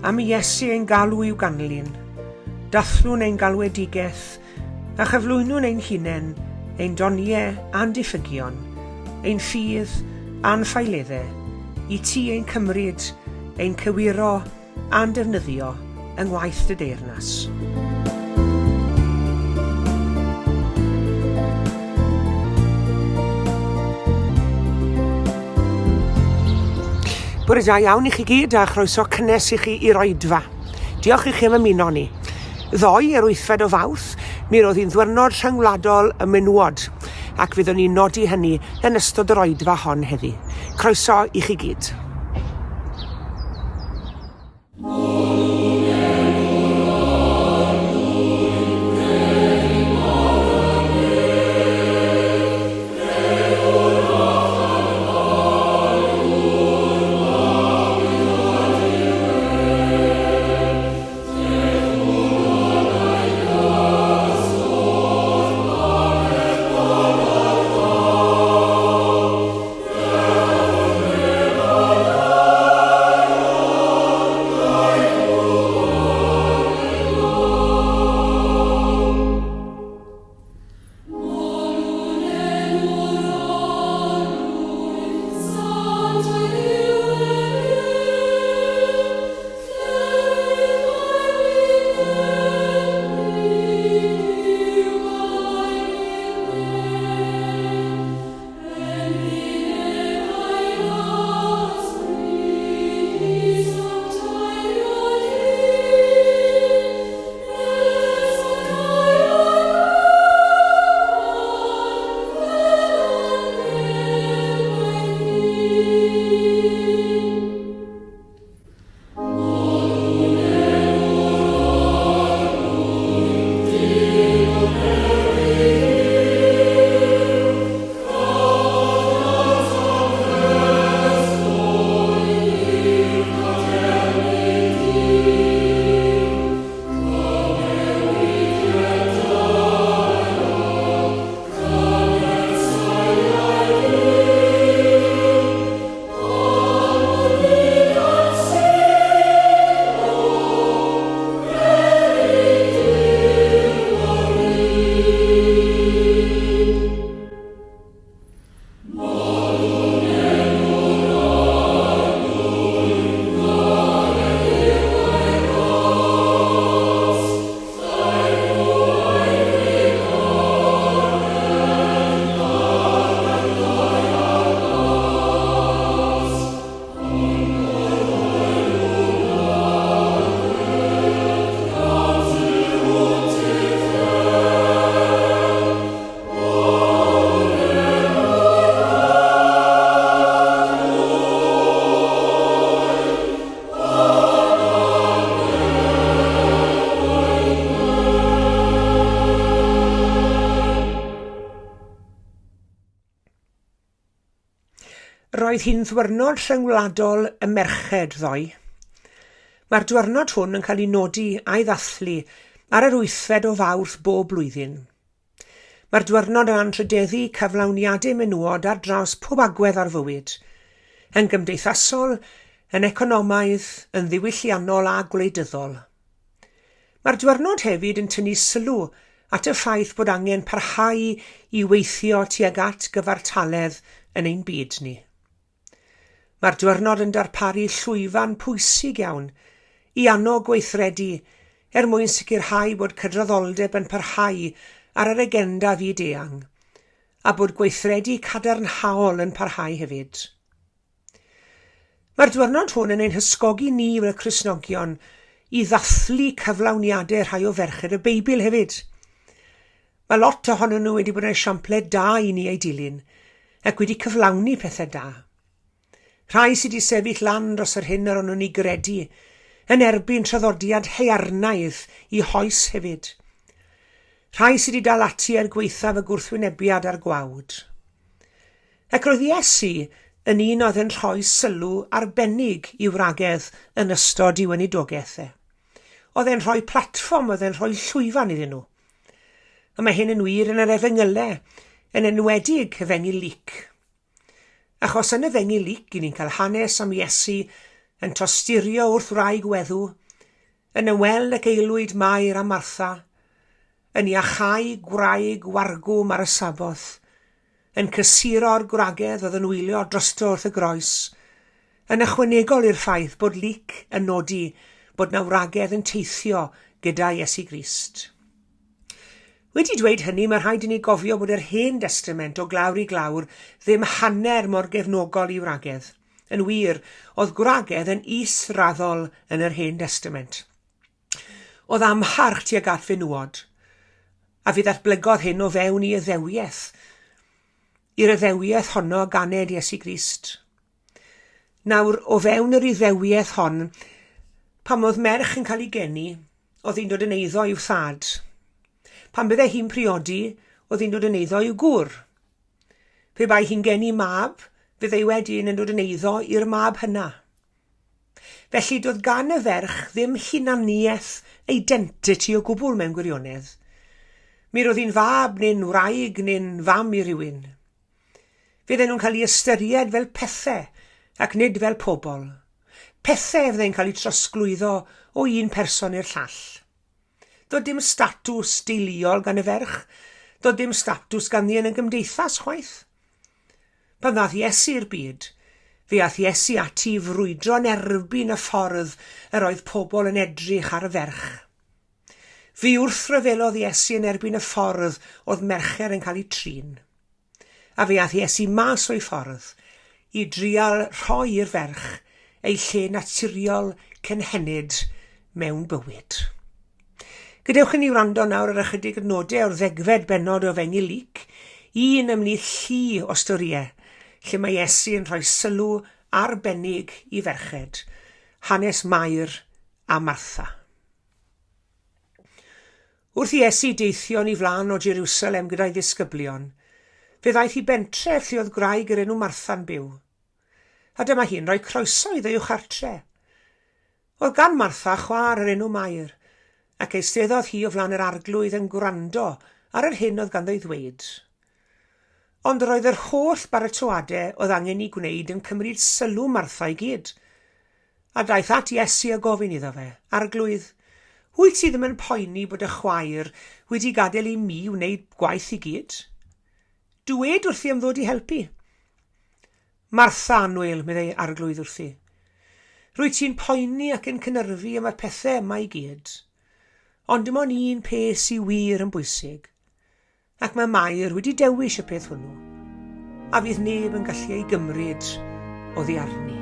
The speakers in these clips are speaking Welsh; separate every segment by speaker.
Speaker 1: am i Iesu ein galw i'w ganlyn. Dathlwn ein galwedigaeth a chyflwynwn ein hunain, ein doniau a'n diffygion, ein ffydd a'n ffaeleddau, i ti ein cymryd, ein cywiro a'n defnyddio yng ngwaith dy deyrnas. Bore da iawn i chi gyd a chroeso cynnes i chi i'r oedfa. Diolch i chi am ymuno ni. Ddoe, yr wythfed o Fawrth, mi roedd hi'n ddwyrnod rhyngwladol y menywod, ac fyddwn ni'n nodi hynny yn ystod yr oedfa hon heddi. Croeso i chi gyd. Roedd hi'n ddwyrnod rhyngwladol y merched ddoe. Mae'r dwyrnod hwn yn cael ei nodi a'i ddathlu ar yr wythfed o Fawrth bob blwyddyn. Mae'r dwyrnod yn anrhydeddu cyflawniadau menywod ar draws pob agwedd ar fywyd, yn gymdeithasol, yn economaidd, yn ddiwylliannol a gwleidyddol. Mae'r dwyrnod hefyd yn tynnu sylw at y ffaith bod angen parhau i weithio tuag at gyfartaledd yn ein byd ni. Mae'r dwyrnod yn darparu llwyfan pwysig iawn i annog gweithredu er mwyn sicrhau bod cydraddoldeb yn parhau ar yr agenda fyd-eang, a bod gweithredu cadarnhaol yn parhau hefyd. Mae'r diwrnod hwn yn ein hysgogi ni fel Cristnogion i ddathlu cyflawniadau rhai o ferched y Beibl hefyd. Mae lot ohonyn nhw wedi bod yn esiample da i ni eu dilyn ac wedi cyflawni pethau da. Rhai sydd wedi sefyll lan dros yr hyn yr o'n nhw'n ei gredu, yn erbyn traddodiad haearnaidd i hoes hefyd. Rhai sydd wedi dal ati er gwaethaf y gwrthwynebiad a'r gwawd. Ac roedd Iesu yn un oedd yn rhoi sylw arbennig i'w wragedd yn ystod i'w weinidogaeth e. Oedd e'n rhoi platfform, oedd e'n rhoi llwyfan iddyn nhw. A mae hyn yn wir yn yr efengylau, yn enwedig Efengyl Luc. Achos yn Efengyl Luc, i ni'n cael hanes am Iesu yn tosturio wrth wraig weddw, yn ymweld ac aelwyd Mair a Martha, yn iachau gwraig wargwm ar y Saboth, yn cysuro'r gwragedd oedd yn wylio drosto wrth y groes, yn ychwanegol i'r ffaith bod Luc yn nodi bod 'na wragedd yn teithio gyda Iesu Grist. Wedi dweud hynny, mae rhaid i ni gofio bod yr Hen Destament o glawr i glawr ddim hanner mor gefnogol i wragedd. Yn wir, oedd gwragedd yn is-raddol yn yr Hen Destament. Oedd amharch tuag at fenywod, a fe ddatblygodd hyn o fewn i Iddewiaeth. I'r Iddewiaeth honno ganed Iesu Grist. Nawr, o fewn yr Iddewiaeth hon, pan oedd merch yn cael ei geni, oedd hi'n dod yn eiddo i'w thad. Pan byddai hi'n priodi, oedd hi'n dod yn eiddo i'w gŵr. Pe bai hi'n geni mab, fyddai wedyn yn dod yn eiddo i'r mab hynna. Felly, doedd gan y ferch ddim hunaniaeth, identity o gwbl mewn gwirionedd. Mi roedd hi'n fab neu'n wraig neu'n fam i rywun. Fydden nhw'n cael eu ystyried fel pethe ac nid fel pobl. Pethe fyddai'n cael eu trosglwyddo o un person i'r llall. Doedd dim statws deuluol gan y ferch, doedd dim statws ganddi yn y gymdeithas chwaith. Pan ddaeth Iesu i'r byd, fe aeth Iesu ati i frwydro yn erbyn y ffordd yr oedd pobl yn edrych ar y ferch. Fe wrthryfelodd Iesu yn erbyn y ffordd oedd mercher yn cael eu trin. A fe aeth Iesu mas o'i ffordd i drial rhoi i'r ferch ei lle naturiol cynhenid mewn bywyd. Gadewch i ni wrando nawr ar ychydig adnodau o'r ddegfed bennod o Efengyl Luc, un ymhlith llu o storïau lle mae Iesu yn rhoi sylw arbennig i ferched, hanes Mair a Martha. Wrth i Iesu deithio yn ei flaen o Jeriwsalem gyda'i ddisgyblion, fe ddaeth i bentref lle oedd gwraig yr enw Martha'n byw. A dyma hi'n rhoi croeso iddo i'w chartre. Oedd gan Martha chwaer yr enw Mair, ac eisteddodd hi o flaen yr Arglwydd yn gwrando ar yr hyn oedd ganddo i ddweud. Ond roedd yr holl baratoadau oedd angen eu gwneud yn cymryd sylw Martha i gyd. A daeth at Iesu a gofyn iddo fe, Arglwydd, wyt ti ddim yn poeni bod y chwaer wedi gadael i mi wneud gwaith i gyd? Dwed wrthi am ddod i helpu. Martha, annwyl, meddai Arglwydd wrthi, rwyt ti'n poeni ac yn cynyrfu am y pethau yma i gyd. Ond dim ond un peth sy'n wir yn bwysig. Ac mae Mair wedi dewis y peth hwnnw, a fydd neb yn gallu ei gymryd oddi arni.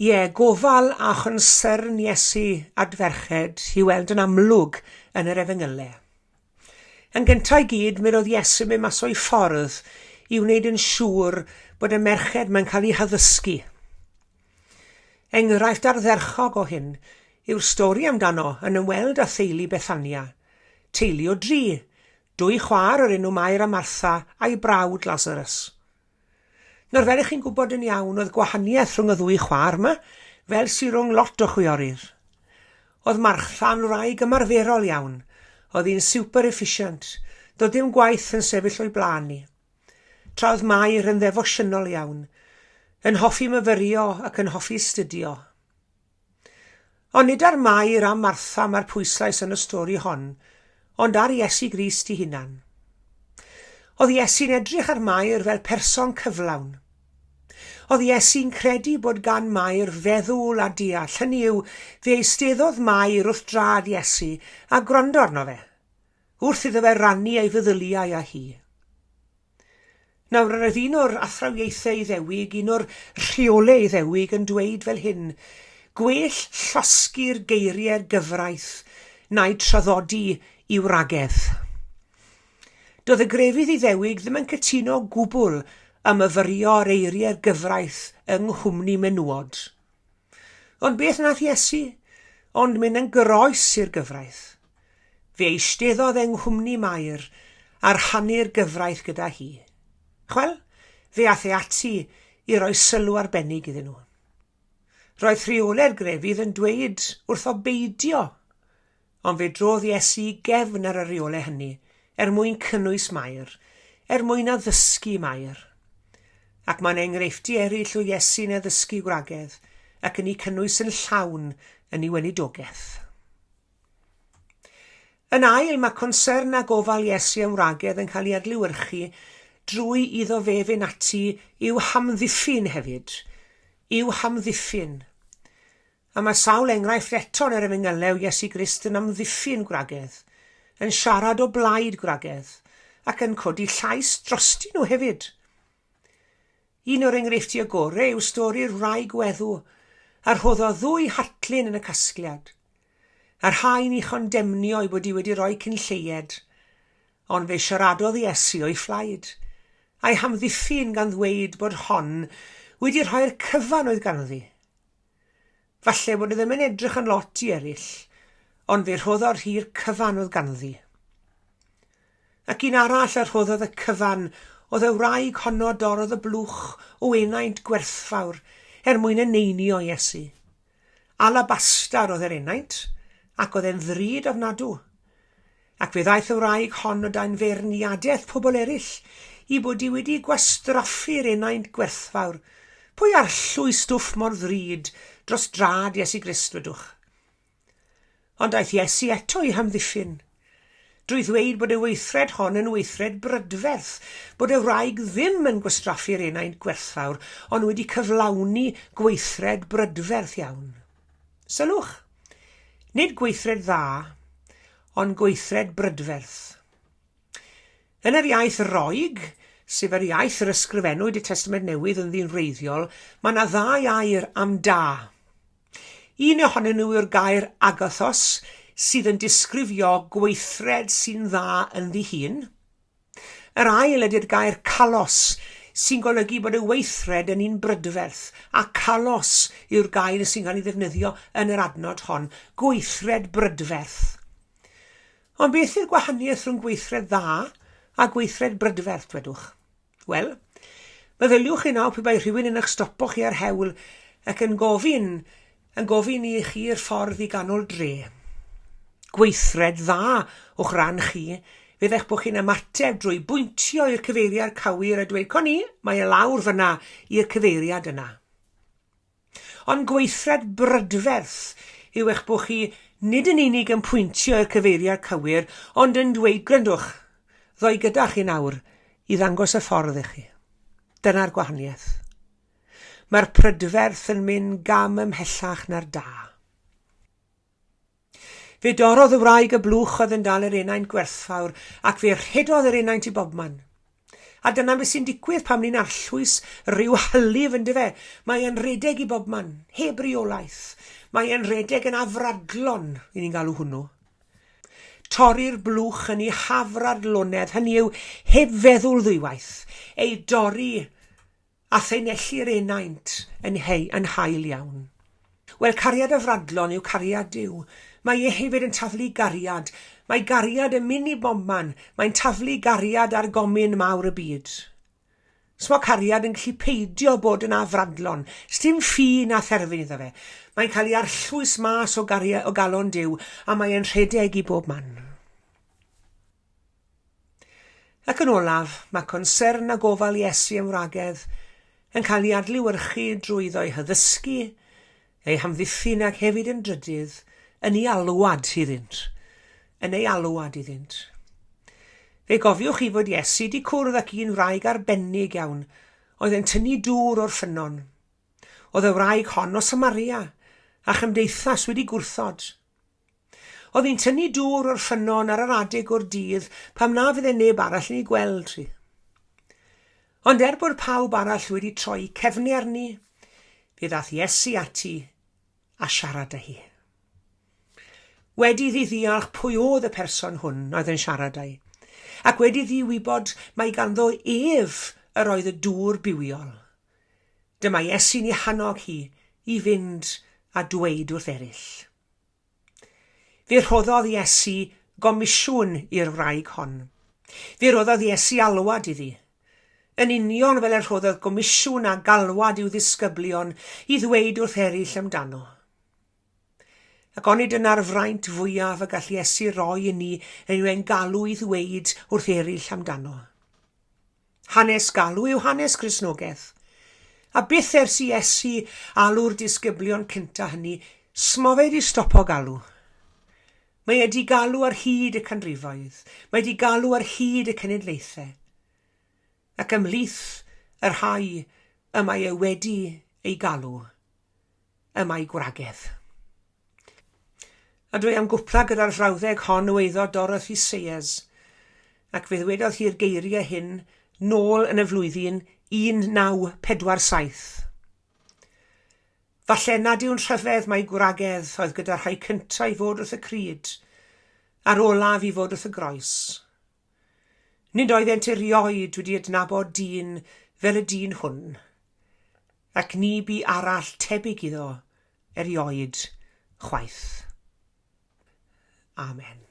Speaker 1: Ie, gofal a chonsyrn Iesu at ferched i'w weld yn amlwg yn yr Efengylau. Yn gyntaf i gyd, mi roedd Iesu'n mynd mas o'i ffordd i wneud yn siŵr bod y merched mae'n cael eu haddysgu. Enghraifft ardderchog o hyn yw'r stori amdano yn ymweld â theulu Bethania, teulu o dri, dwy chwaer o'r enw Mair a Martha a'i brawd Lazarus. Nawr, fel ych chi'n gwybod yn iawn, oedd gwahaniaeth rhwng y ddwy chwaer yma, fel sy rhwng lot o chwiorydd. Oedd Martha'n wraig ymarferol iawn, oedd hi'n super efficient, doedd dim gwaith yn sefyll o'i blaen hi. Tra oedd Mair yn ddefosiynol iawn, yn hoffi myfyrio ac yn hoffi studio. Ond nid ar Mair a Martha mae'r pwyslais yn y stori hon, ond ar Iesu Grist ei hunan. Oedd Iesu'n edrych ar Mair fel person cyflawn. Oedd Iesu'n credu bod gan Mair feddwl a deall, hynny yw, fe eisteddodd Mair wrth drad Iesu a gwrando arno fe, wrth iddo fe rannu ei feddyliau â hi. Nawr, yr oedd un o'r athrawiaethau Iddewig, un o'r rheolau Iddewig yn dweud fel hyn, Gwell llosgi'r geiriau'r gyfraith na'u traddodi i wragedd. Doedd y grefydd Iddewig ddim yn cytuno o gwbl â myfyrio ar eiriau'r gyfraith yng nghwmni menywod. Ond beth wnaeth Iesu? Ond mynd yn groes i'r gyfraith. Fe eisteddodd yng nghwmni Mair a rhannu'r gyfraith gyda hi. Chwel, fe ath e ati i roi sylw arbennig iddyn nhw. Roedd rheolau'r grefydd yn dweud wrtho beidio Ond fe drodd Iesu i gefn ar y rheolau hynny er mwyn cynnwys Mair, er mwyn addysgu Mair. Ac mae'n enghreifftiau eraill o Iesu'n addysgu gwragedd ac yn eu cynnwys yn llawn yn ei weinidogaeth. Yn ail, mae consern a gofal Iesu am wragedd yn cael ei adlewyrchu drwy iddo fe fynd ati i'w hamddiffyn hefyd, i'w hamddiffyn. A mae sawl enghraifft eto yn yr Efengylau o Iesu Grist yn amddiffyn gwragedd, yn siarad o blaid gwragedd, ac yn codi llais drostyn nhw hefyd. Un o'r enghreifftiau gorau yw stori'r wraig weddw a rhoddodd ddwy hatlun yn y casgliad, a rhai'n ei chondemnio ei bod hi wedi rhoi cyn lleied, ond fe siaradodd Iesu o'i phlaid, a'i hamddiffyn gan ddweud bod hon wedi rhoi'r cyfan oedd ganddi. Falle bod e ddim yn edrych yn lot i eraill, ond fe rhoddodd hi'r cyfan oedd ganddi. Ac un arall a rhoddodd y cyfan oedd y wraig honno dorrodd y blwch o enaint gwerthfawr er mwyn eneinio Iesu. Alabastar oedd yr enaint, ac oedd e'n ddrud ofnadw. Ac fe ddaeth y wraig hon o dan feirniadaeth pobl eraill i bod hi wedi gwastraffu'r enaint gwerthfawr. Pwy arllwy stwff mor ddrud dros drad Iesu Grist, dwedwch? Ond daeth Iesu eto i hamddiffyn, drwy ddweud bod y weithred hon yn weithred brydferth, bod y wraig ddim yn gwastraffu'r enaint gwerthfawr, ond wedi cyflawni gweithred brydferth iawn. Sylwch, nid gweithred dda, ond gweithred brydferth. Yn yr iaith Roeg, sef yr iaith yr ysgrifennwyd y Testament Newydd ynddi'n wreiddiol, mae yna ddau air am da. Un ohonyn nhw yw'r gair agathos, sydd yn disgrifio gweithred sy'n dda ynddi hun. Yr ail ydy'r gair kalos, sy'n golygu bod y weithred yn un brydferth, a kalos yw'r gair sy'n cael ei ddefnyddio yn yr adnod hon, gweithred brydferth. Ond beth yw'r gwahaniaeth rhwng gweithred dda a gweithred brydferth, dwedwch? Wel, meddyliwch chi nawr pe bai rhywun yn eich stopo chi ar hewl ac yn gofyn yn gofyn i chi'r ffordd i ganol dre. Gweithred dda o'ch rhan chi fydd eich bod chi'n ymateb drwy bwyntio i'r cyfeiriad cywir a dweud, 'Co ni, mae e lawr fyna i'r cyfeiriad yna. Ond gweithred brydferth yw eich bod chi nid yn unig yn pwyntio i'r cyfeiriad cywir, ond yn dweud, 'Gwrandwch, ddoi gyda chi nawr i ddangos y ffordd i chi. Dyna'r gwahaniaeth. Mae'r prydferth yn mynd gam ymhellach na'r da. Fe dorrodd y wraig y blwch oedd yn dal yr enaint gwerthfawr ac fe rhedodd yr enaint i bobman. A dyna beth sy'n digwydd pam ni'n arllwys rhyw hylif yndyfe. Mae e'n rhedeg i bobman, heb reolaeth. Mae e'n rhedeg yn afradlon, i ni'n galw hwnnw. Torri'r blwch yn ei hafradlonedd, hynny yw, heb feddwl ddwywaith, ei dorri a thaenellu'r enaint yn, hei, yn hael iawn. Wel, cariad afradlon yw cariad Duw. Mae e hefyd yn taflu gariad. Mae gariad yn mynd i bobman. Mae'n taflu gariad ar gomin mawr y byd. Smo cariad yn gallu peidio bod yn afradlon. Sdim ffi na therfyn iddo fe. Mae'n cael ei arllwys mas o, garia, o galon Duw a mae e'n rhedeg i bob man. Ac yn olaf, mae consyrn a gofal Iesu am wragedd yn cael ei adlewyrchu drwy iddo'i haddysgu, ei hamddiffyn ac hefyd yn drydydd, yn ei alwad iddynt. Yn ei alwad iddynt. Fe gofiwch chi fod Iesu wedi cwrdd ac un wraig arbennig iawn oedd yn tynnu dŵr o'r ffynnon. Oedd y wraig hon o Samaria, a chymdeithas wedi gwrthod. Oedd hi'n tynnu dŵr o'r ffynnon ar yr adeg o'r dydd pam na fydde neb arall yn ei gweld hi. Ond er bod pawb arall wedi troi cefnu arni, fe ddath Iesu ati a siarad â hi. Wedi iddi ddeall pwy oedd y person hwn oedd yn siarad â hi, ac wedi iddi wybod mai ganddo ef yr oedd y dŵr bywiol, dyma Iesu'n ei hannog hi i fynd a dweud wrth eraill. Fe rhoddodd Iesu gomisiwn i'r wraig hon. Fe roddodd Iesu alwad iddi. Yn union fel y rhoddodd gomisiwn a galwad i'w ddisgyblion i ddweud wrth eraill amdano. Ac onid dyna'r fraint fwyaf y gall Iesu roi i ni yw ein galw i ddweud wrth eraill amdano. Hanes galw yw hanes Cristnogaeth. A byth ers i Iesu alw'r disgyblion cynta hynny, smo fe 'di stopo galw. Mae e 'di galw ar hyd y canrifoedd, mae 'di galw ar hyd y cenedlaethau. Ac ymhlith y rhai y mae e wedi ei galw, y mae gwragedd. A dwi am gwpla gyda'r frawddeg hon o eiddo Dorothy Sayers, ac fe ddwedodd hi'r geiriau hyn nôl yn y flwyddyn 1947. Falle nad yw'n rhyfedd mai gwragedd oedd gyda'r rhai cyntaf i fod wrth y crud, a'r olaf i fod wrth y groes. Nid oeddent erioed wedi adnabod dyn fel y dyn hwn, ac ni bu arall tebyg iddo erioed chwaith. Amen.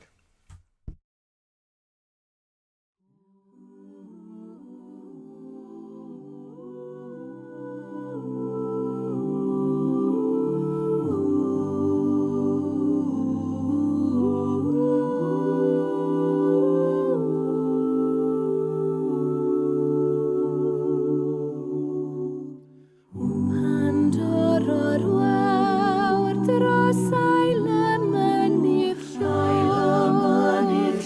Speaker 2: Pan dorro'r wawr dros ail y mynydd llwm,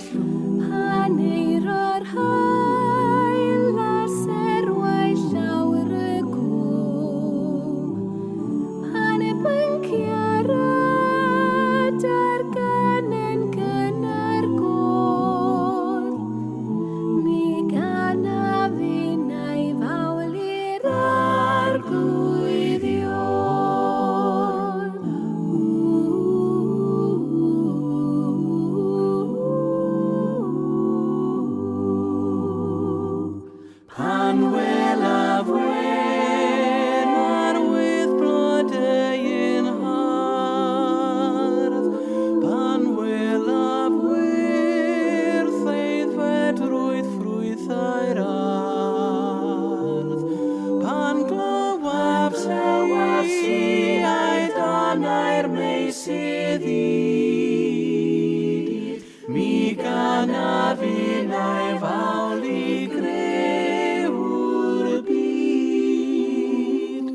Speaker 2: pan eiro'r haul a serwau llawr y cwm, pan y byncia'r adar ganen gynnar gôr, mi ganaf innau fawl i'r Arglwydd Ion.
Speaker 3: Pan welaf wen arwydd blodeuyn hardd, pan welaf wyrth aeddfedrwydd ffrwythau'r ardd, pan glywaf seiau danau'r meysydd hyd, Mi ganaf innau fawl i grëwr y byd.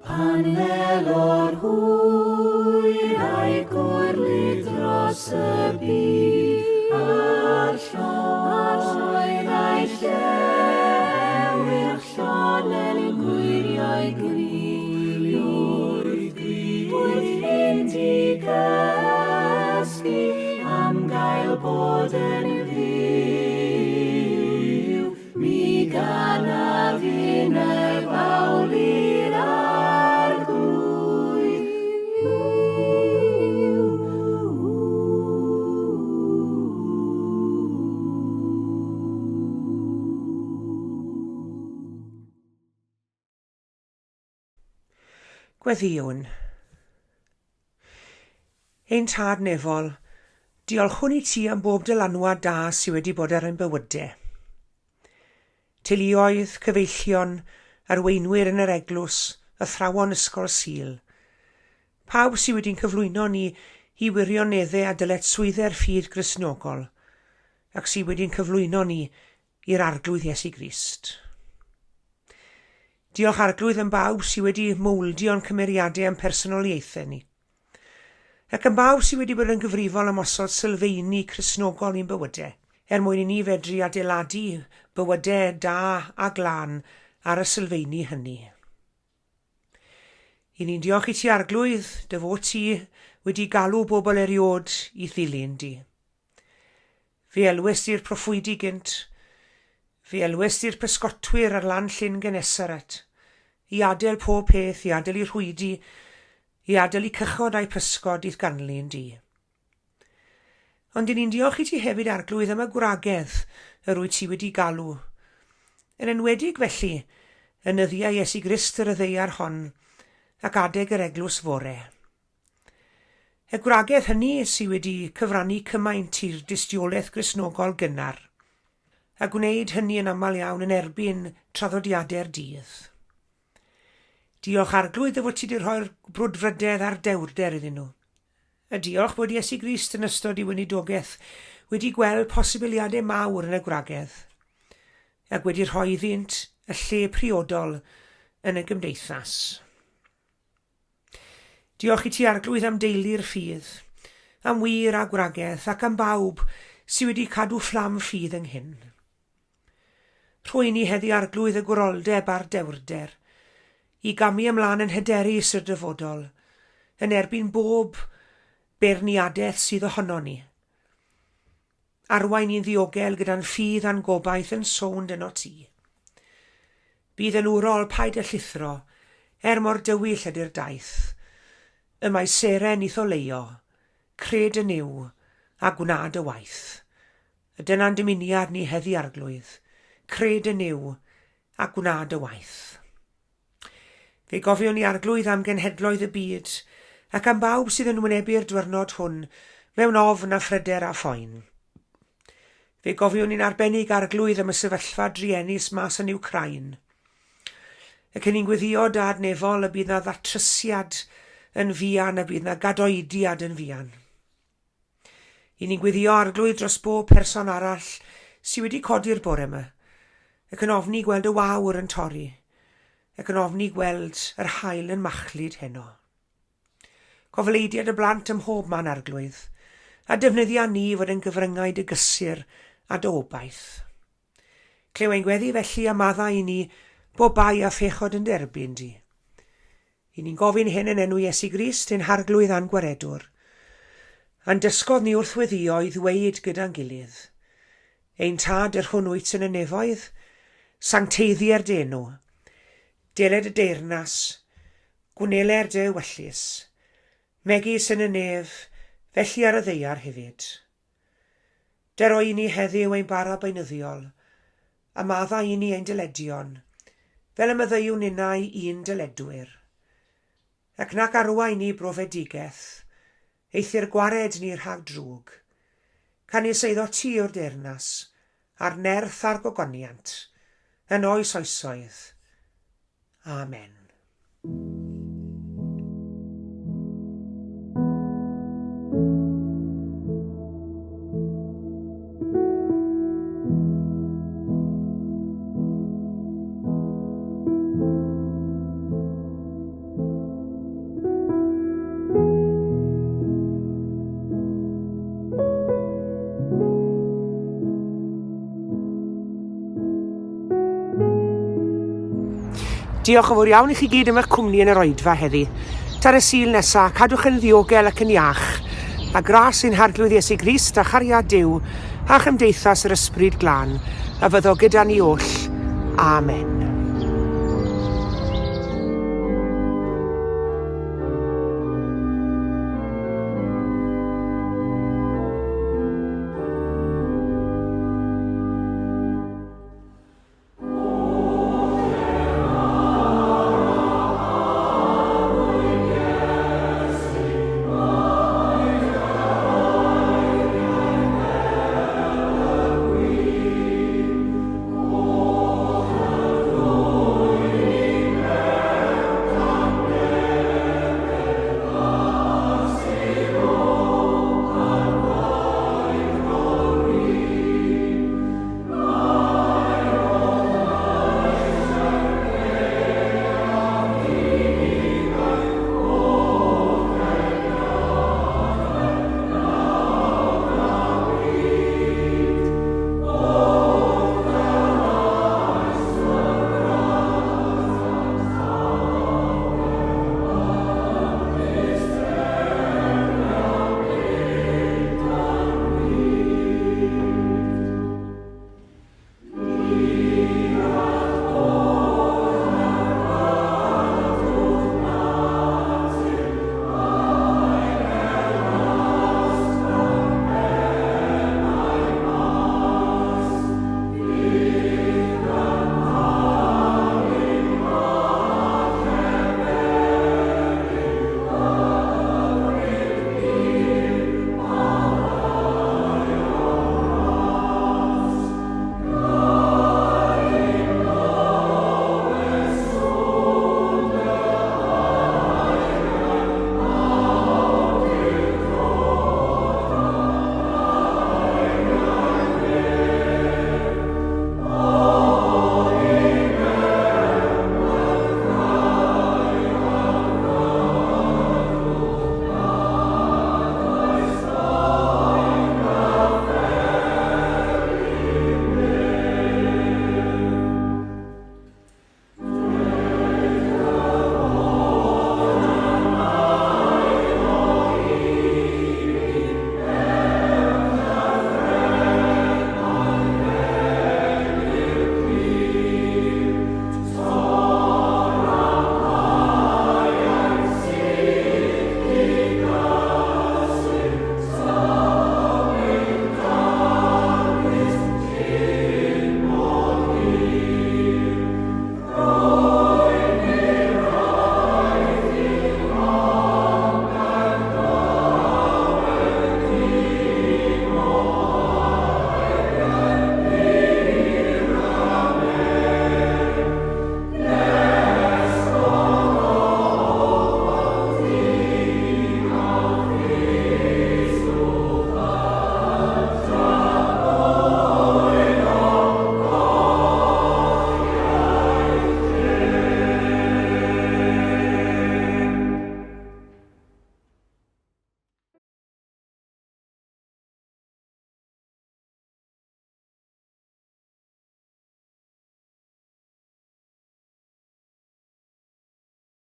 Speaker 3: Pan ddelo'r hwyr a'i gwrlid dros y byd a'r lloer. gysgu am gael bod yn fyw. Mi ganaf innau fawl i'r Arglwydd.
Speaker 1: Gweddïwn. Ein Tad Nefol, diolchwn i ti am bob dylanwad da sy wedi bod ar ein bywydau. Teuluoedd, cyfeillion, arweinwyr yn yr eglwys, athrawon ysgol Sul. Pawb sy wedi'n cyflwyno ni i wirioneddau a dyletswyddau'r ffydd Gristnogol, ac sy wedi'n cyflwyno ni i'r Arglwydd Iesu Grist. Diolch Arglwydd am bawb sydd wedi mowldio'n cymeriadau a'n personoliaethau ni. Ac am bawb sydd wedi bod yn gyfrifol am osod sylfeini Cristnogol i'n bywydau, er mwyn i ni fedru adeiladu bywydau da a glân ar y sylfeini hynny. I ni'n diolch i ti Arglwydd, dy fod ti wedi galw bobl eriod i ddilyn di. Fe elwes di'r proffwydi gynt, fe elwes di'r pysgotwyr ar lan llyn Genesaret, i adael pob peth, i adael i rhwydi, i adael i cychod a'i pysgod i'th ganlyn di. Ond i ni'n diolch i ti hefyd, Arglwydd, am y gwragedd yr wyt ti wedi galw. Yn enwedig felly, yn nyddiau Iesu Grist ar y ddaear hon, ac adeg yr eglwys fore. Y gwragedd hynny sydd wedi cyfrannu cymaint i'r dystiolaeth Gristnogol gynnar, a gwneud hynny yn aml iawn yn erbyn traddodiadau'r dydd. Diolch Arglwydd dy fod ti wedi rhoi'r brwdfrydedd a'r dewrder iddyn nhw. A diolch bod Iesu Grist yn ystod ei weinidogaeth wedi gweld posibiliadau mawr yn y gwragedd, ac wedi rhoi iddynt y lle priodol yn y gymdeithas. Diolch i ti Arglwydd am deulu'r ffydd, am wir a gwragedd ac am bawb sy wedi cadw fflam ffydd ynghyn. Rho i ni heddi Arglwydd y gwroldeb a'r dewrder, i gamu ymlaen yn hyderus i'r dyfodol, yn erbyn bob beirniadaeth sydd ohonon ni. Arwain ni'n ddiogel gyda'n ffydd a'n gobaith yn sownd ynot ti. Bydd yn wrol, paid â llithro, er mor dywyll ydy'r daith. Y mae seren i'th oleuo, cred yn Nuw, a gwna dy waith. A dyna'n dymuniad ni heddi, Arglwydd, cred yn Nuw, a gwna dy waith. Fe gofiwn ni Arglwydd am genhedloedd y byd, ac am bawb sydd yn wynebu'r dwyrnod hwn mewn ofn a phryder a phoen. Fe gofiwn ni'n arbennig Arglwydd am y sefyllfa druenus mas yn Iwcrain. Ac yn ni'n gweddio Dad nefol y bydd na ddatrysiad yn fuan a bydd na gadoediad yn fuan. I ni'n gweddio Arglwydd dros bob person arall sy wedi codi'r bore yma, ac yn ofni gweld y wawr yn torri, ac yn ofni gweld yr haul yn machlud heno. Cofleidiad y blant ym mhob man, Arglwydd, a defnyddia ni i fod yn gyfryngau dy gysur a dy obaith. Clyw ein gweddi felly a maddau i ni bob bai a phechod yn dy erbyn di. I ni'n gofyn hyn yn enw Iesu Grist, ein Harglwydd a'n Gwaredwr. A'n dysgodd ni wrth weddïo i ddweud gyda'n gilydd, Ein Tad yr hwn wyt yn y nefoedd, sancteiddier dy enw. Deled y deyrnas, gwneler dy ewyllys, megis yn y nef, felly ar y ddaear hefyd. Dero i ni heddiw ein bara beunyddiol, a maddau i ni ein dyledion, fel y maddeuwn ninnau i'n dyledwyr. Ac nac arwain ni brofedigaeth, eithr gwared ni rhag drwg. Canys eiddo ti yw'r deyrnas, a'r nerth a'r gogoniant, yn oes oesoedd. Amen. Diolch yn fawr iawn i chi gyd am eich cwmni yn yr oedfa heddi. Tan y Sul nesa, cadwch yn ddiogel ac yn iach, a gras ein Harglwydd Iesu Grist a chariad Duw a chymdeithas yr Ysbryd Glân a fyddo gyda ni oll. Amen.